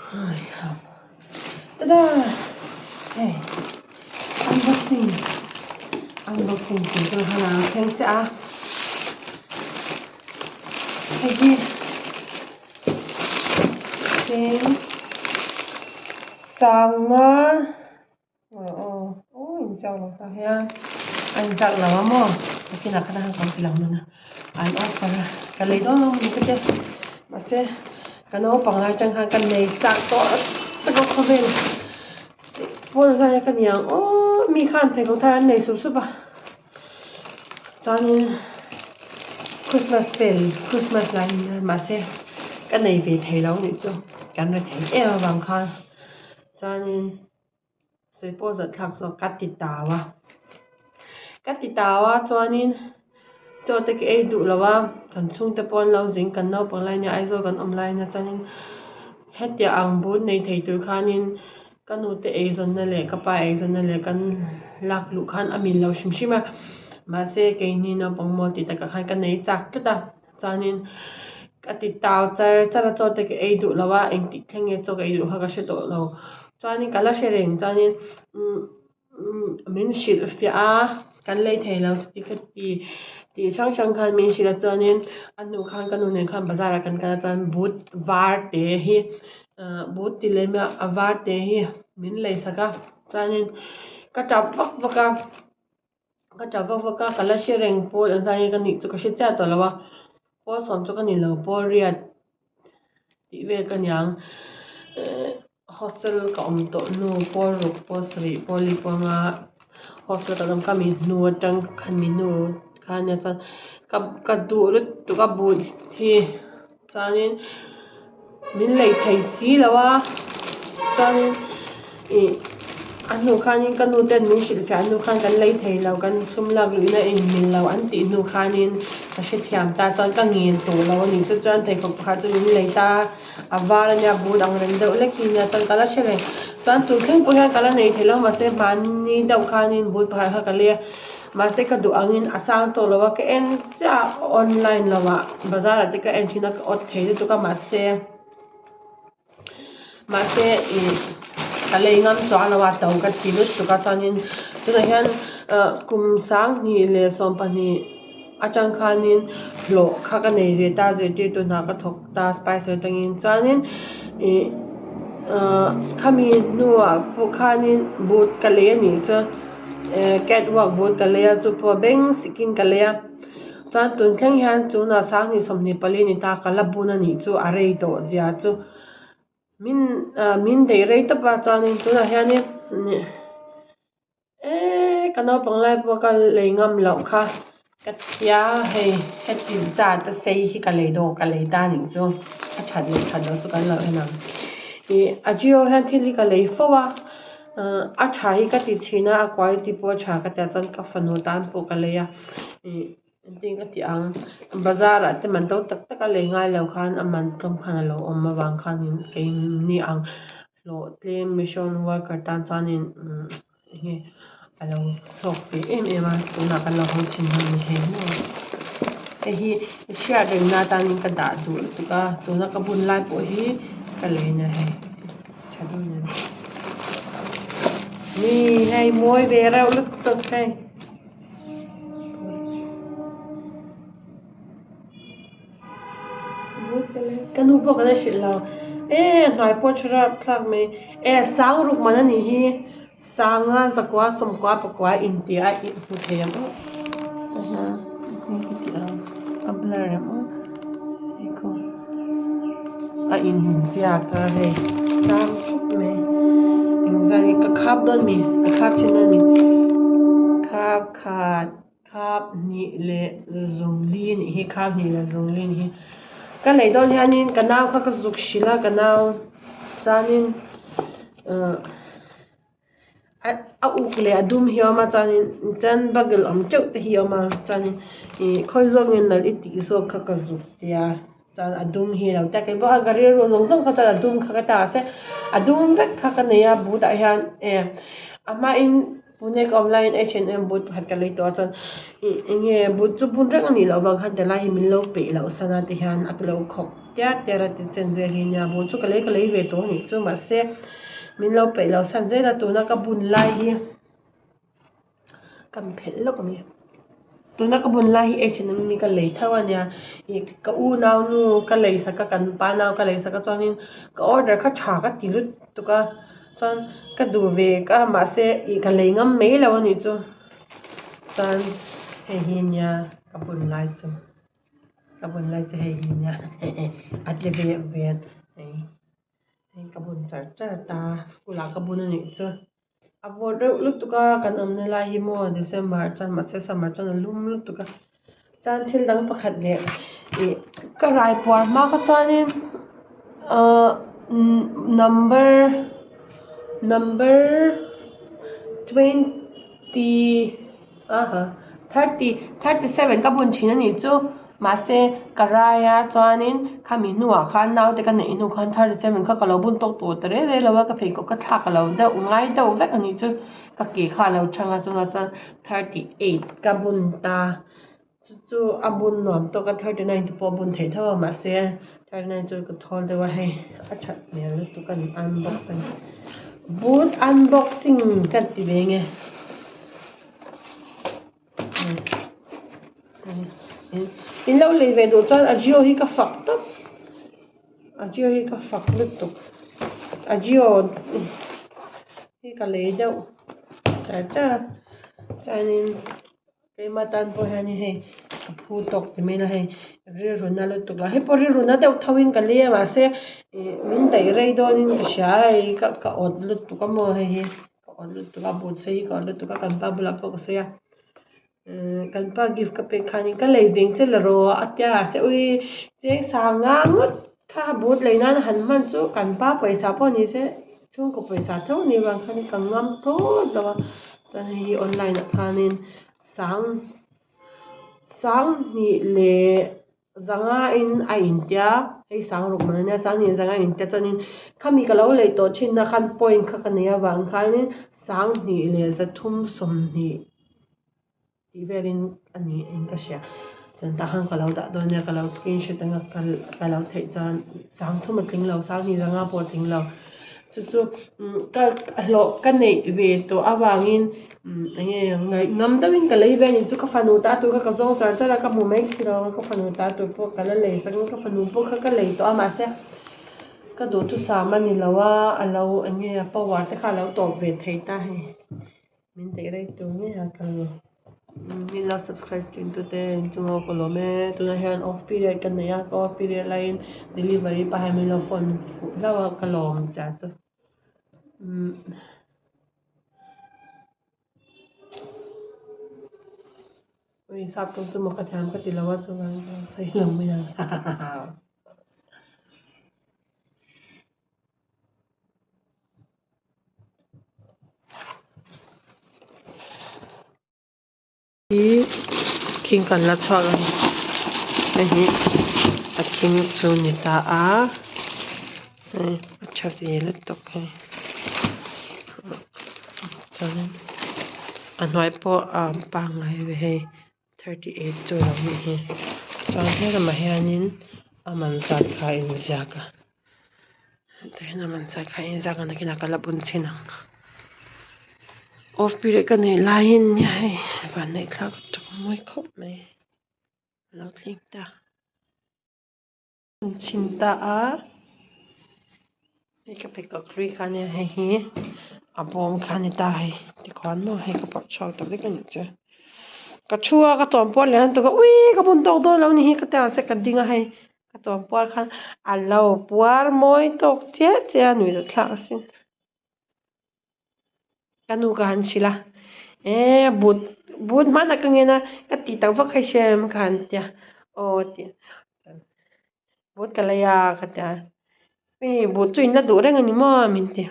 Tada! Hei unboxing unboxing tur chu han ang thleng chiah a hei hi cheng sanga Aw aw inziak lo tah hian a inziak lo a maw nakinah khan a han kan ti lang dawn a an offer a ka lei dawn lo ni ka tia mahse ka naupang lai atang khan ka nei chak tawh tak a khawvel pawn zai a ka ni ang aw mi khan pheikhawk thar an nei sup sup a chuanin christmas vel christmas lai a ni a mahse ka nei ve thei lo anih chu kan ri thei em avang khan chuanin. Sawi pawh zat thlak zawk ka ti tau a ka ti tau a chuanin chaw te ka ei duh lo a kan chhungte pawh an lo zin kan naupang lai nia Aizawl kan awm lai nia chuanin hetiang ang but nei thei tur khanin ka nu te eizawnna leh ka pa eizawnna leh kan lak luh khan a mil lo hrim hrim a mahse keini naupang mawl tih takah khan ka nei chak tlat a. Chuanin ka ti tau char char a chaw te ka ei duh lo a engtik thleng nge chaw ka ei duh kha ka hre tawh lo chuanin ka la hre reng chuanin umm umm min hrilh fiah a kan lei thei lo chuti ka ti tih hrang hrang khan min hrilh a chuanin a hnu khan ka nu nen khan bazar ah kan kal a chuan but var te hi ah but ti lem ila a var te hi min lei sak a chuanin ka tap vak vak a. Ka tap vak vak a, ka la hre reng pawl ang zai nge ka nih chu ka hre chiah tawh lo a, pawl sawm chu ka ni lo pawl riat tih vel ka niang ehh hostel ka awm tawh hnu pawl ruk pawl sarih pawl li pawl nga hostel ka awm kha mi hnu atang khan mi hnu khan nia chuan ka ka duh lutuk a but hi chuanin min lei thei si lo a chuanin ih a hnu khanin ka nu ten min hrilh fiah hnu khan kan lei thei lo kan sum lak luihna in mil lo an tih hnu khanin ka hrethiam ta chuan ka ngen tawh lo a ni chu chuan pheikhawk pakhat chu min lei ta a var a nia bul ang reng deuh hlek hi a nia chuan ka la hre reng chuan tun thleng pawh hian ka la nei thei lo mahse hmanni deuh khanin bul pakhat kha ka lei a. Mahse ka duh angin a sang tawh lo a, ka en chiah a online lo ah bazar ah te ka en thin a ka awt thei lutuk a mahse mahse ih ka lei ngam chuang lo a to ka ti lutuk a chuanin tunah hian ah kum sanghnih leh sawmpahnih atang khanin hlawh kha ka nei ve ta zirtirtu hna ka thawk ta spicer atangin chuanin ih ah khami hnuah pawh khanin boot ka lei a nih chuan. Eh catwalk bul ka lei a chu pawh beng sikin ka lei a chuan tun thleng hian tunah sanghnih 24 ni ta ka la bun a nih chu a rei tawh zia chu min ah min daih rei tawp a chuanin tunah hianin eee ka naupang lai pawh ka lei ngam loh kha ka tia hei heti zat a sei hi ka lei dawn ka lei ta a nih chu a that leh that loh chu kan lo en ang ih a jio hian thil hi ka lei fo a ahh a tha hi ka ti thin a a quality pawh a tha ka tia chuan ka fanu tan pawh ka lei a ih engtin ka tih ang bazar ah te man to tak tak a lei ngai lo khan a man tlawm khan a lo awm avang khanin keini ang hlawh tlem mission worker tan chuanin umm. Enge a lo hlawk ve em em a tunah kan lo hawng chhin dawn a ni hei maw hei hi hriat reng na atanin ka dah duh lutuk a tuna ka bun lai pawh hi ka lei na hei tha dawn em ni hei mawi ve reuh lutuk hei. Ka nu pawh ka la hrilh lo e hnai pawh tha rapthlak mai e sang ruk man a nih hi sanga zakua sawmkua pakua inti a i hmu thei ang aw a blur em aw hei khaw a inziak a hei sang khawp mai engzah nge ka khap dawn mi ka khap thin dawn mi khap khat. Khap hnih leh zungli a nih hi khap hnih leh zungli a nih hi ka lei dawn hianin ka nau kha ka zuk hrilh a ka nau chuanin ahh a uk leh a dum hi a awm a chuanin chuan bottle awm teuh te hi a awm a chuanin ih khawi zawk nge nalh i tih zawk kha ka zuk tia chuan a dum hi a lo tia keipawh khan ka rilru zawng zawng kha chuan a dum kha ka ta che a dum vek kha ka nei a but ah hian e a hmain. Pune ka awm laiin H and M boot pakhat ka lei tawh a chuan ih eng nge boot chu bun reng a nih loh vang khan ti lai hi min lo peih loh san a ti hian a lo khawk tiar tiar a ti chen vel hi nia bul chu ka lei ka lei ve tawh a nih chu mahse min lo peih lo san zel a tuna ka bun lai hi ka phelh lawk a ni tuna ka bun lai hi H and M ka lei tho a nia ih ka u nau nu ka lei sak a kan pa nau ka lei sak a chuanin ka order kha tha ka ti lutuk a chuan ka duh ve ka mahse ih ka lei ngam mai lo a nih chu chuan hei hi nia ka bun lai chu. Ka bun lai chu hei hi nia a tle ve ve a hei hei ka bun char char ta school ah ka bun a nih chu a vawt reuh lutuk a kan awmna lai hi maw December ah chuan mahse summer chuan a lum lutuk a chuan thil dang pakhat leh ih ka rai puar hma kha chuanin ahh number number twenty Aha 30 37 ka bun thin a nih chu mahse ka rai a chuanin khami hnuah khan naute ka neih hnu khan 37 kha ka lo bun tawk tawh ta reng reng lo a ka pheikhawk ka thlak a lo deuh ngai deuh vek a nih chu ka ke kha a lo chhang a chungah chuan 38 ka bun ta chu chu a bun nuam tawk a 39 te pawh a bun theih tho a mahse 39 chu ka thawl deuh a hei a that hmel lutuk a ni unboxing boot unboxing ka ti ve nge. In lo lei ve duh chuan Ajio hi ka fak tawp Ajio hi ka fak lutuk Ajio hi ka lei deuh char char a chuanin keimah tan pawh hianin hei ka phu tawk ti mai ila hei rilru na lutuk lo hei pawh rilru na deuh tho in ka lei a mahse ih min daih rei dawnin ka hria a hei ka awt lutuk a maw hei hi. Ka awt lutuk a boot sei hi ka awt lutuk a kan pa bulah pawh ka sawi a umm kan pa gift ka pek khanin ka lei ding che la rawh a tia che ui cheng sang nga ngawt kha boot lei nan han hman chu kan pa pawisa pawh ni se chhungkaw pawisa tho ni vang khanin ka ngam thlawt lo a chuan hei hi online ah khanin sang sang hnih leh. Zanga in a intia hei sang ruk man ania sang hnih zanga intia chuanin khami ka lo lei tawh thin na khan point kha ka nei avang khanin sang hnih leh zathum sawmhnih tih velin a ni in ka hria chuan tah khan ka lo dah dawn nia ka lo screenshot anga ka lo theih chuan sang thum a tling lo sang hnih zanga pawh a tling lo chu chu ka hlawh ka neih ve tawh avangin. Eng nge ngaih ngam deuhin ka lei ve a nih chu ka fanu ta tur kha ka zawng char char a ka hmu mai si lo a ka fanu ta tur pawh ka la lei sak a ka fanu pawh kha ka lei tawh a mahse ka duhthusam a ni lo a a lo eng nge a power te kha a lo tawp ve thei ta hei min daih rei tur ngei a ka min lo subscribe thin tu te inchung ho ka lawm e tunah hian off period ka nei a ka off period laiin delivery pa hian min lo phone fuh hlauh a ka lawm zia chu umm. Ui sap tawng chu maw ka thiam ka ti lo a chuan ka sawi lo mai ang Hi khing kan la chhuak a ni hei hi a khing chu ni ta a hei a tha ve lutuk hei chuanin a hnuai pawh a pangngai ve hei 38 chu a lo nih hi chuan helamah hianin a man zat kha a inziak a tah hian a man zat kha a inziak a nakinah ka la bun chhin ang off period ka neih laiin nia hei vanneih thlak a tak mawi khawp mai a lo thleng ta. Chhin ta a hei ka pheikhawk hlui kha ania hei hi a bawm kha a ni ta hei tikhuan maw hei ka pawrh chhuak ta vek a nih chu ka thu a ka tawm puar leh lutuk a ui ka bun tawk dawn lo ni hi ka ti ang che ka ding a hei ka tawm puar khan a lo puar mawi tawk chiah chiah a nuihzat thlak asin ka nu ka han hrilh a eh but but hmanah ka ngen a ka tih tak vak kha i hria em ka han tia aw a ti but ka lei a ka tia hei but chu in la duh reng a ni maw min ti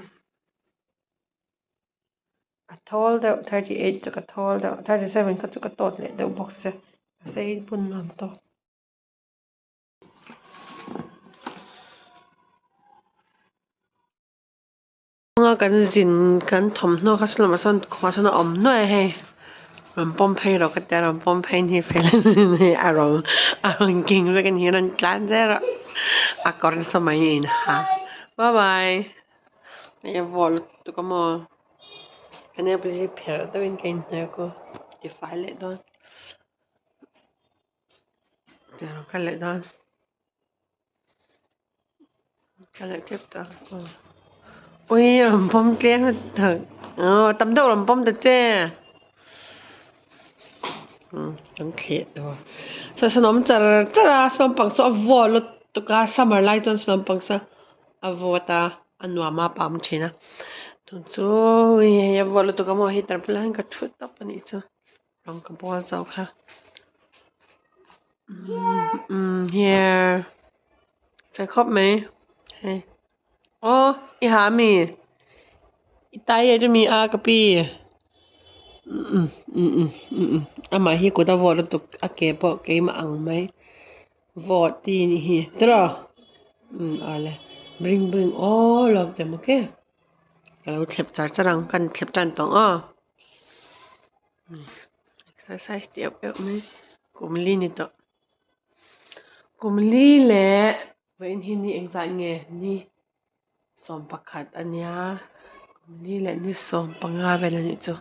a thawl deuh 38 chu ka thawl deuh 37 kha chu ka tawt leh deuh bawk sia a sei bun nuam tawk. Kan zin kan thawmhnaw kha sawn lamah sawn khumah sawn a awm nuai a hei. Rawn pawm phei rawh ka tia rawn pawm phei ni fel hei a rawn a rawn keng vek a ni rawn tlan zel a a kawr nasa mai a inha bye bye hei a vawh lutuk a maw ka nail polish hi pherh deuhin ka inhnawih a ku tifai leh dawn tiang rawn kal leh dawn. Ka leh tep ta ui rawn pawm tlem tak aw tam deuh rawn pawm ta che kan thleh tawh a saw awm char char a sawn pang saw a vawt lutuk a summer lai chuan sawn pang saw a vawt a a nuam a pam thin a tun chu hei a vawt lutuk a maw heater bulah hian ka thu tawp a nih chu. Rawng ka bawl zo kha umm here fel khawp mai hei aw i ha ami i tai a mi a ka pi umm umm umm amah hi kut a vawt lutuk a ke pawh keimah ang mai vawt ti anih hi tiraw umm awle bring bring all of them okay ka lo thlep char char ang kan thlep tan tawh ang aw. Exercise tih auh auh mai kum li ni tawh kum li leh vawiin hi ni engzah nge ni 11 a nia kum li leh ni 15 vel a nih chu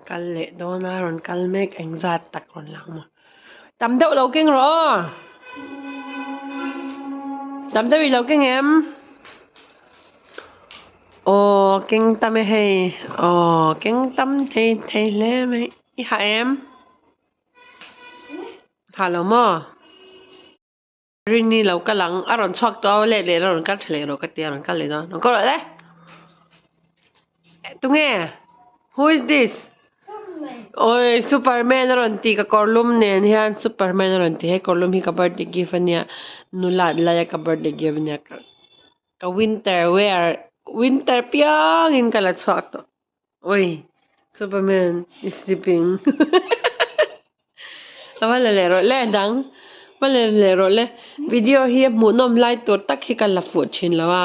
kal leh dawn a rawn kal mek engzat tak rawn lang maw tam deuh lo keng rawh aw tam deuh i lo keng em. Aw keng tam e hei aw keng tam thei thei hle mai i hah em hah lo maw rini lo kal ang a rawn chhuak tawh a let leh a rawn kal tha leh rawh ka tia a rawn kal leh dawn rawn kal rawh le tunge who is this awi superman a rawn ti ka kawr lum nen hian superman a rawn ti hei kawr lum hi ka birthday gift ania nulat laia ka birthday gift ania Ka winter wear winter piangin ka la chhuak tawh ui superman is sleeping a va la leh rawh le dang va la leh rawh le video hi a hmuhnawm lai tur tak hi ka la fuh thin lo a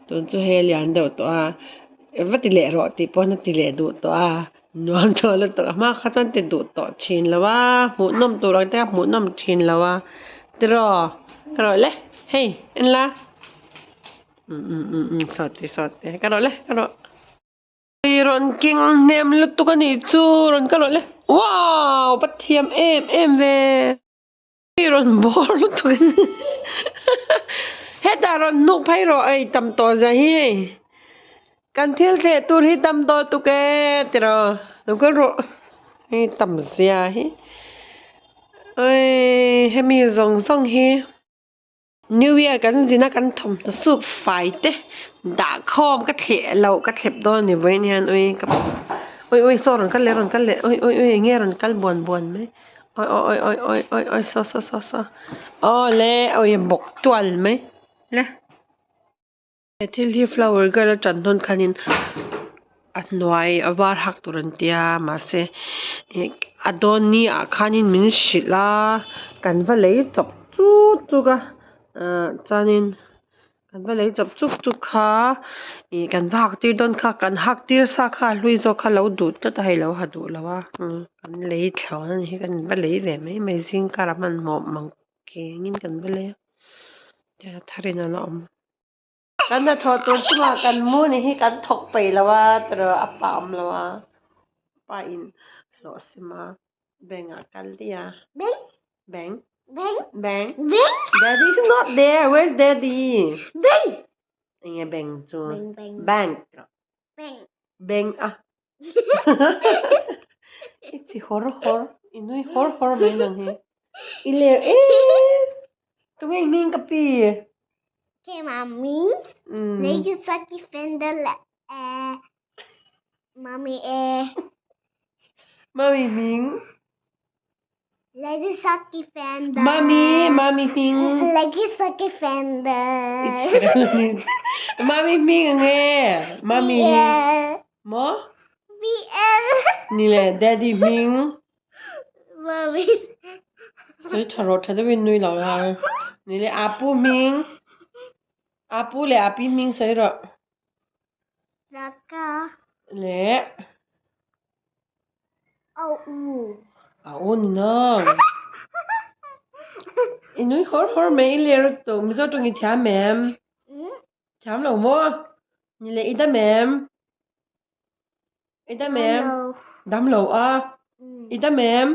tun chu hei a lian deuh tawh a va ti leh rawh tih pawn a ti leh duh tawh a nuam tawh lutuk a hma kha chuan ti duh tawh thin lo a hmuhnawm tur ang te kha hmuhnawm thin lo a tiraw ka rawh le hei en la. Umm saw te saw te ka rawh le ka rawh hei rawn keng hnem lutuk a nih chu rawn ka rawh le wow va thiam em em ve hei rawn bawr lutuk hetah rawn hnuk phei rawh ei tam tawh zia hi hei kan thil thleh tur hi tam tawh tuk e tiraw lo kal rawh hei tam zia hi awii hemi zawng zawng hi. New Year kan zin a kan thawmhnaw suk fai te dah khawm ka thleh loh ka thlep dawn a ni vawiin hian ui ka ui ui saw rawn kal leh rawn kal leh ui ui ui enge rawn kal buan buan mai awi awi awi awi awi awi saw saw saw saw awle awi a bawk tual mai le. He thil hi flower girl a tan dawn khanin a hnuai a var hak tur an tia mahse ih a dawn ni ah khanin min hrilh a kan va lei chawp chuk chuk a ah chuanin kan va lei chawp chuk chuk kha ih kan va hak tir dawn kha kan hak tir sa kha a hlui zawk kha a lo duh tlat a hei lo ha duh lo a kan lei thlawn a ni hi kan va lei ve mai mai zingkar ah hmanhmawh mang kengin kan va lei a tiang tharin an awm. Kan hnathawh tur chungah kan mu ni hi kan thawk peih lo a tiraw a pa awm lo a pa in hlawh sim a bank ah kal daih a bank bank bank daddy is not there where is daddy enge bank chu bank bank a i chi hawr hawr i nui hawr hawr mai nang hi i ler em tunge i hming ka pi Mami Mami e Mami hming Mami Mami hming Mami hming ang e Mami hming Maw Ni le Daddy hming Sawi tha rawh tha deuhin nui lo la Ni le Apu hming Apu leh Api hming sawi rawh Le. A u. A u ni nang. I nui hawr hawr mai i ler tawh Mizo tawng i thiam em? Thiam lo maw? Ni leh i dam em? I dam em? Dam lo a? I dam em?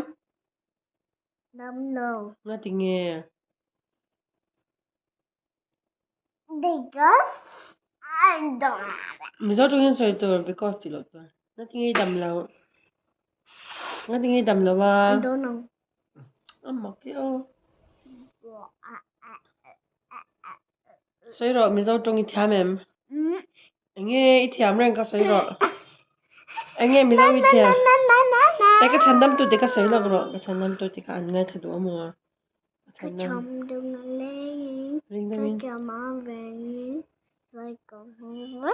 Dam lo. Nga ti nge? Because I don't have it. Mizo tawngin sawi tur because tih loh tur. Nga ti nge i dam lo? Nga ti nge i dam lo a? I don't know. A mak i aw. Sawi rawh Mizo tawng i thiam em? Enge i thiam reng ka sawi rawh. Enge Mizo i thiam. E ka chhan dam tu te ka sawi lawk rawh. Ka chhan dam tu te kha an ngaithla duh a maw? Ka chhan dam lengin ka cham a vengin sawi ka hmu a.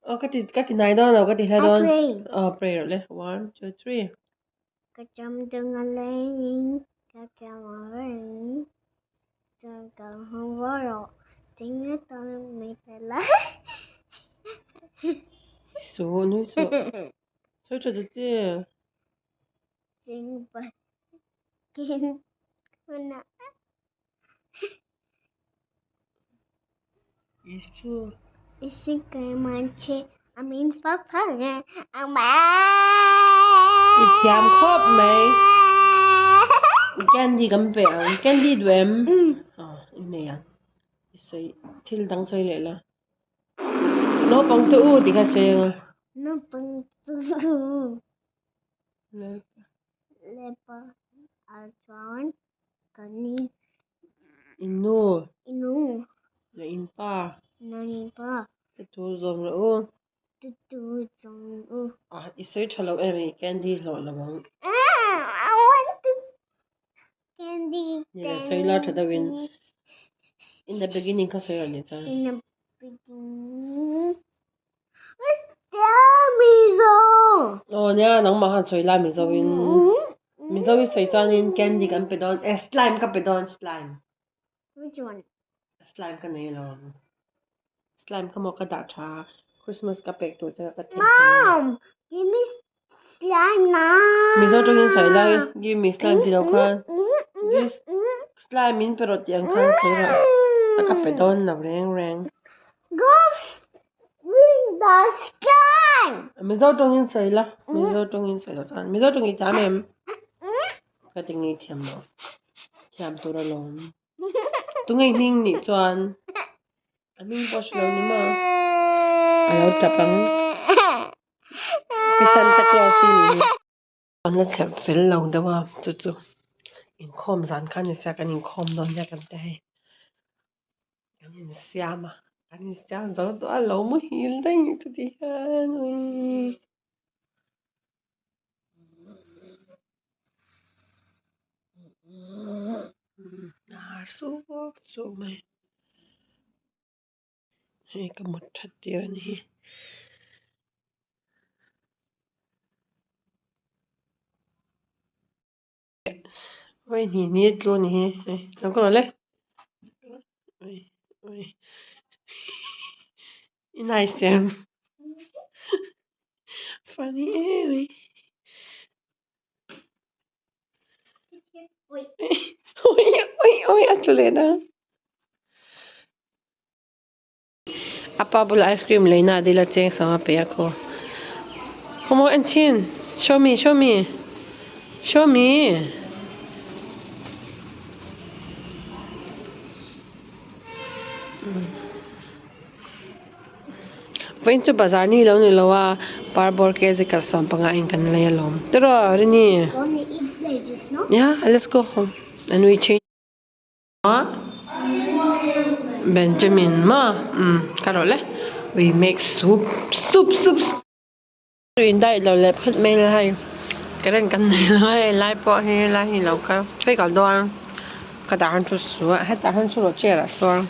Aw ka ti ka ti nai dawn lo ka ti hla dawn. Aw pray rawh le. One, two, three. Ka cham dang a lengin ka cham a vengin sawi ka hmu rawh tinge tawng mi te la. Su nui su. Sawi tha ta che. Ching pa kin huna. Isu. Isu kai man che amin fa pha nga ama. I thiam khawp mai. Candy kan pe ang. Candy duh em? Aw i nei ang. I sawi thil dang sawi leh la. Naupang te u tih kha sawi ang a. Naupang te u. Lepa ah chuan kan ni. In nu. In nu. Leh in pa. Leh in pa. Te tu zawm rawh u. Te tu zawm u. Ah i sawi tha lo em i candy hlawh lo ang. I want to candy. Ni le sawi la tha deuh in. In the beginning kha sawi rawh ni chuan. In the beginning. Mizo. Aw nia nangmah khan sawi lai Mizo in Mizo i sawi chuanin candy kan pe dawn eh slime ka pe dawn slime. Which one? Slime ka nei alawm. Slime kha maw ka dah tha Christmas ka pek tur che ka thei. Mom, give me slime now. Mizo tawngin sawi lai give me slime ti lo khan this slime in pe rawh tih ang khan sawi rawh a ka pe dawn lo reng reng. Go bring the slime. Mizo tawngin sawi la Mizo tawngin sawi lo chuan Mizo tawng i thiam em? Ka ti ngei thiam lo thiam tur alawm. Tunge hming nih chuan a hming pawh a hre lo ni maw? A lo tap ang. Pi Santa Claus hi nih hi. An la thlep fel lo deuh a chu chu inkhawm zan kha ni sia kan inkhawm dawn nia kan ti hei. Kan insiam a kan insiam zo tawh a lo muhil daih chuti hian uii. Hnar suk suk mai hei ka mut that tir a ni hi vawi hnih hnih a tlu a ni hi hei lo ka rawh le ui ui i nice em funny em mai. Ui ui ui a tlu leh dawn. A pa bulah ice cream lei na a dil a cheng sam a pe a khaw. Khaw maw en chhin show me show me show me. Vawiin chu bazar ni lo ni lo a parbawr kg kal 15 in kan lei alawm tiraw Rini? Yeah let's go home and we change. Benjamin maw umm ka rawh le we make soup soup soup in diet lo leh phawt mai la hei current kan nei lo a hei lai pawh hi lai hi lo kal phei kal dawn ka dah han thu su a hetah han thu rawh chair ah sawn.